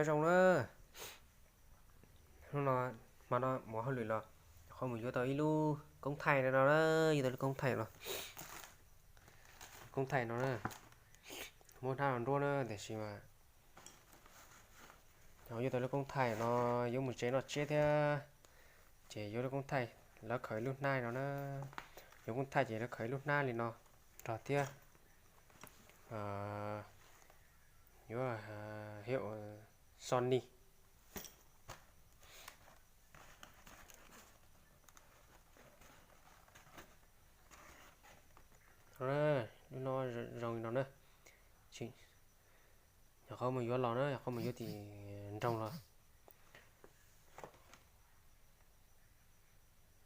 Nyob zoo na, hnub no, hmo no mus hauj lwm los, qhov mus yuav tau ib lub koob thaij no na, yuav tau lub koob thaij no, koob thaij no na, muab hnab los nruab na, tiam sis mas yuav tau lub koob thaij no, yuav mus tsev noj tsiab thiab, ces yuav lub koob thaij, lawv khaws ib lub hnab no na, yuav koob thaij ces lawv khaws ib lub hnab li no rau thiab, yuav hiab Sony. Lub no zoo li no na, yog qhov mus yuav los na, yog qhov mus yuav tim nroog los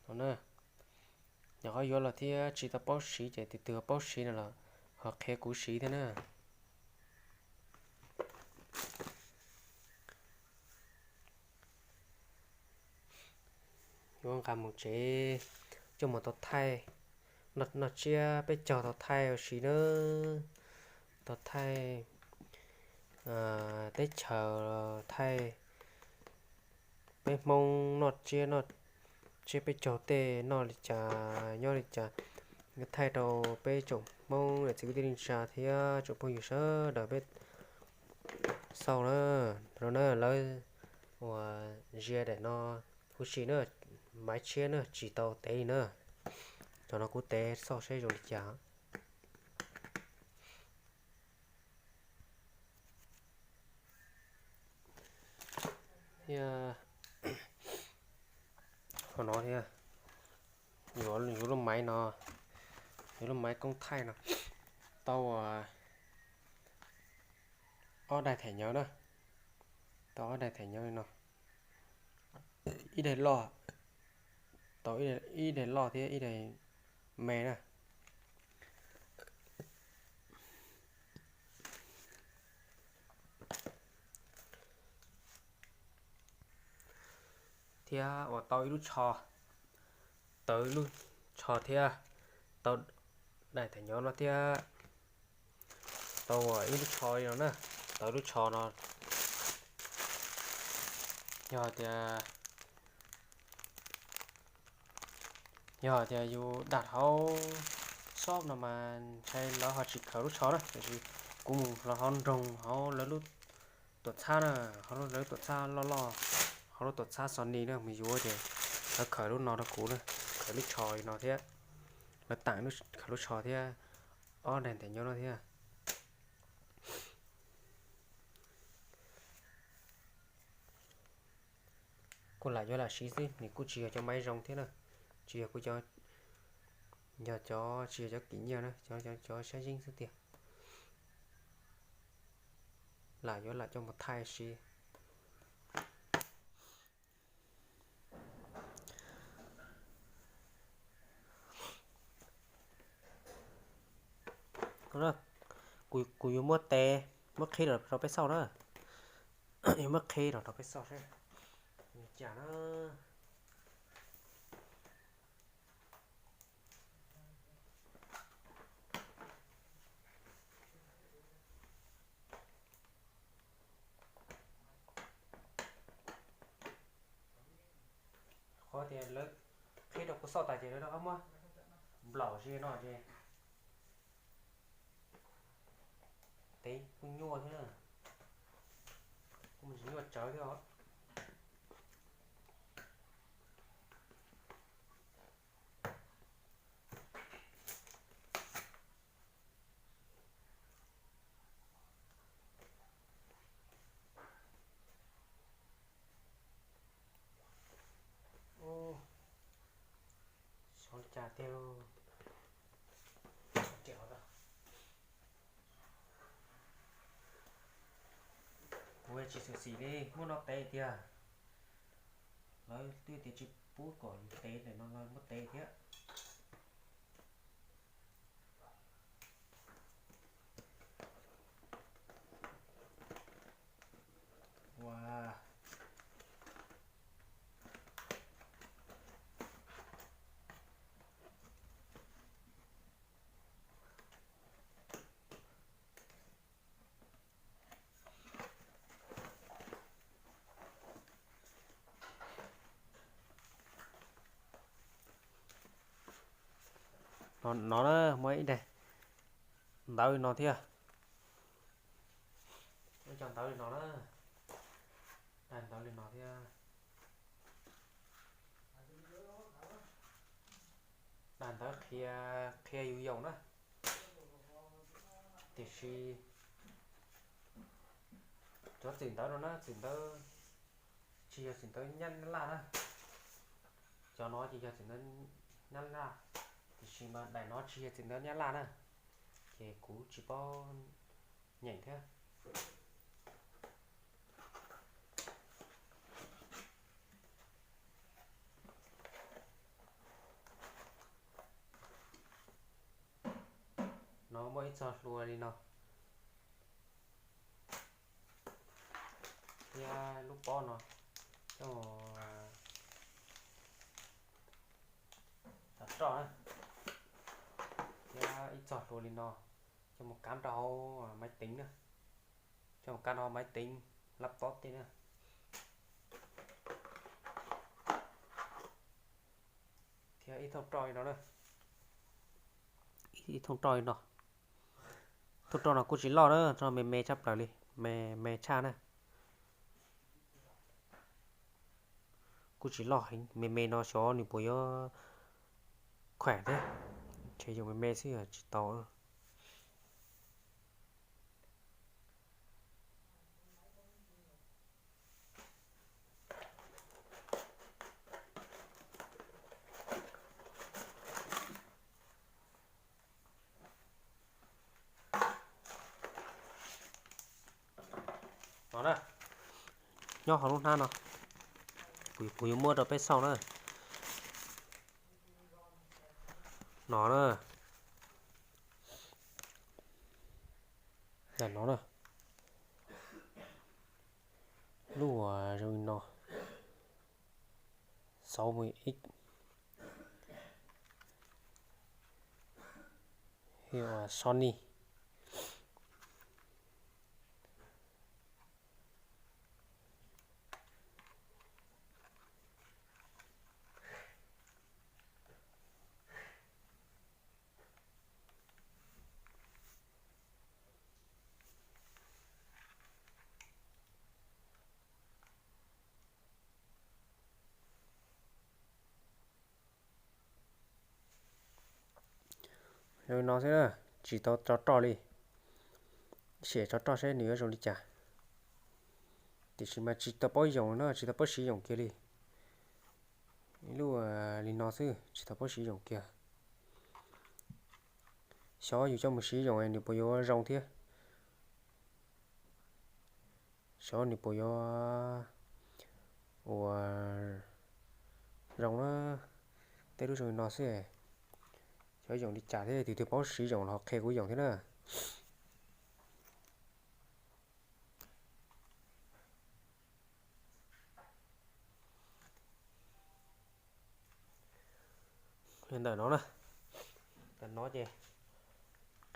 no na. Yog qhov yuav los thiab tsis tau paub siv ces tus twg paub siv no los ho qhia kuv siv thiab na. Yuav nqa mus tsev coj mus tau thaij, noj tsiab peb caug tau thaij ua si na, tau thaij teb chaws, thaij peb Hmoob noj tsiab, noj tsiab peb caug tej noj li cas nyob li cas, thaij rau peb tsoom Hmoob niam txiv kwv tij neej tsa thiab tsoom phooj ywg sawv daws peb xauj na. Rau na lawv uas zia daim no huv si na, maiv tshiab na, tsis tau tev li na. Cov no kuv tev xauj saib zoo li cas. Thiab qhov no thiab, yuav lub maiv no, yuav lub maiv koob thaij no, tau ob daim thẻ nhớ na, tau ob daim thẻ nhớ li no, ib daim loj, tau ib daim loj thiab ib daim me na. Thiab uas tau ib lub tsho, tau ib lub tsho thiab, tau daim thẻ nhớ no thiab, tau ib lub tsho li no na, tau ib lub tsho no. Yog tias, yog tias yus dam hauv shop no mas ntshai lawv ho tsis khaws lub tsho na, tiam sis kuv mus los hauv nroog hauv lawv lub tuam txhab na, hauv lawv lub tuam txhab loj loj, hauv lub tuam txhab Sony na mus yuav ces lawv khaws lub no rau kuv na, khaws lub tsho li no thiab, lawv tam khaws lub tsho thiab, ob daim thẻ nhớ no thiab. Kuj lam yuav lam siv xwb, nws kuj tsis yog cov maiv zoo thiab na, tsis yog kuv cov, yog cov tsis yog cov kim nyiaj na, cov, cov sab yeeb xwb tiag. Lam yuav lam coj mus thaij siv. Kuv yuav muab tev, muab qhib rau peb xauj na, yuav muab qhib rau rau peb xauj seb li cas na. Qhov tias lawv qhib rau kuv xauj tas ces lawv rov qab muab nplaum ze no ces tev kuj nyuaj thiab, kuj tsis nyuaj tsawv thiab os. Xyov li cas tiag. Kuv tsis xyuam xim li, muab no tev tiag. Lawv twb tias tsis pub kom yus tev ntawm no, muab tev thiab. Ua, No na, muaj ib daim ntawv li no thiab. Muaj cov ntawv li no na, daim ntawv li no thiab. Daim ntawv qhia, qhia yus yoom na. Tiam sis cov txim ntawv no na, txim ntawv tsis yog txim ntawv Nyab Laj na. Cov no ces yog txim ntawv Nyab Laj, tiam sis mas daim no tsis yog txim ntawv Nyab Laj na, ces kuv tsis paub nyeem thiab. No muaj ib txog hlua li no thiab lub pob no coj mus roj na, thiab ib txog hlua li no coj mus kab rau hauv maiv teev na, coj mus kab rau hauv maiv teev, laptop tej na. Thiab ib thooj roj li no na, ib thooj roj li no. Thooj roj no kuj tsis loj na, roj me me tshaj plaws li, me me tshaj na. Kuj tsis loj heev, me me no xyov nws puas yuav khuam thiab, ces yoom me me xwb tsis tau. No na, nyob hauv lub hnab no, kuv yuav muab rau peb xauj na. No na, no na, lub uas zoo li no, sáu mươi X, Sony. Zoo li no xwb na, tsis tau tso roj li. Sim tso roj seb nws yuav zoo li cas. Tiam sis mas tsis tau paub yoom no, tsis tau paub siv yoom kiag li. Ib lub li no xwb tsis tau paub siv yoom kiag. Xyov yus coj mus siv yoom nws puas yuav zoo thiab. Xyov nws puas yuav ua zoo na. Tej lub zoo li no xwb, xyov yoom li cas thiab, tus twg paub siv yoom los qhia kuv yoom thiab na. Ntawm no na, ntawm no ces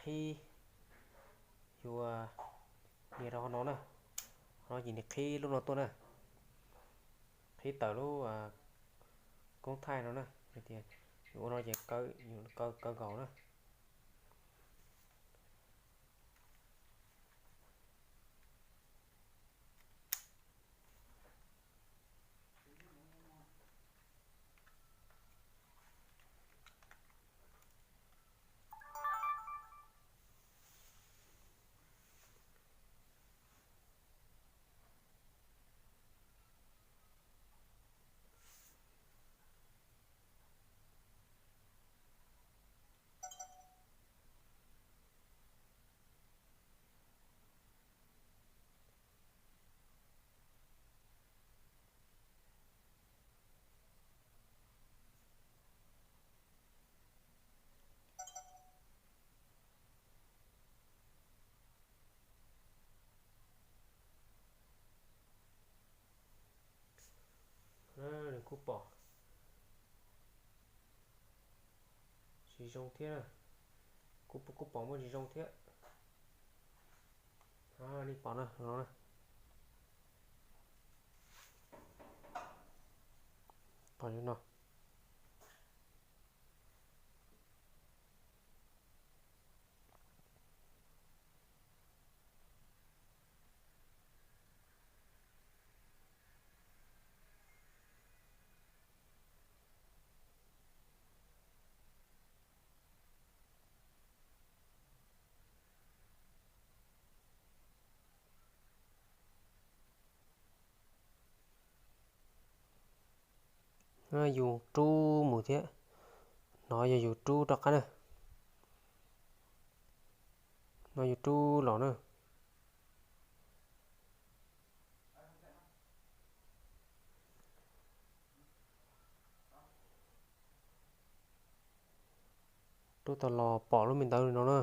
qhib, yuav nias rau qhov no na, qhov no ces nws qhib lub no tuaj na, qhib tawm lub koob thaij no na, hais tias yus ua no ces kaw, kaw nkaus na. Nws kuj pom tsis zoo thiab, kuj kuj pom muaj tsis zoo thiab. Nej pom no, no na, pom li no. Yus rub mus thiab, no yog yus rub rov qab na, no yus rub los na. Rub tau los pom lub me ntawv no na,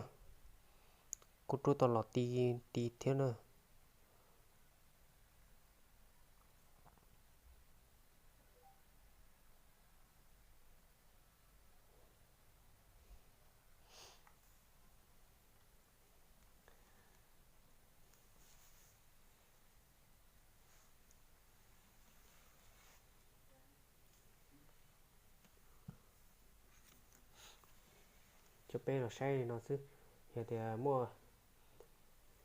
kuj rub tau los ti ti thiab na. Cov peb los saib li no xwb, yog tias muaj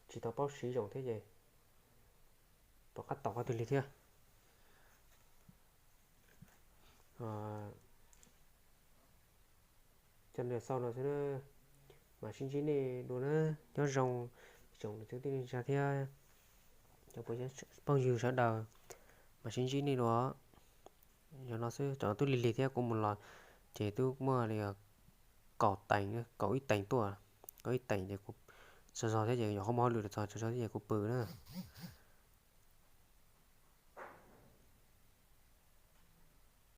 tsis tau paub siv zoo thiab ces rov qab tos qhov twg li thiab. Cov nws xau no xwb na, mam sib ntsib nej dua na, nyob zoo tsoom niam txiv kwv tij neej tsa thiab cov phooj ywg sawv daws, mam sib ntsib nej dua. Yog no xwb, cov twb lig lig thiab kuv mus los ces twb muaj li kaum teev, kaum ib teev tuaj, kaum ib teev ces kuv tsaug zog thiab ces yog qhov muag hauj lwm txog tsaug zog thiab ces kuv pw na.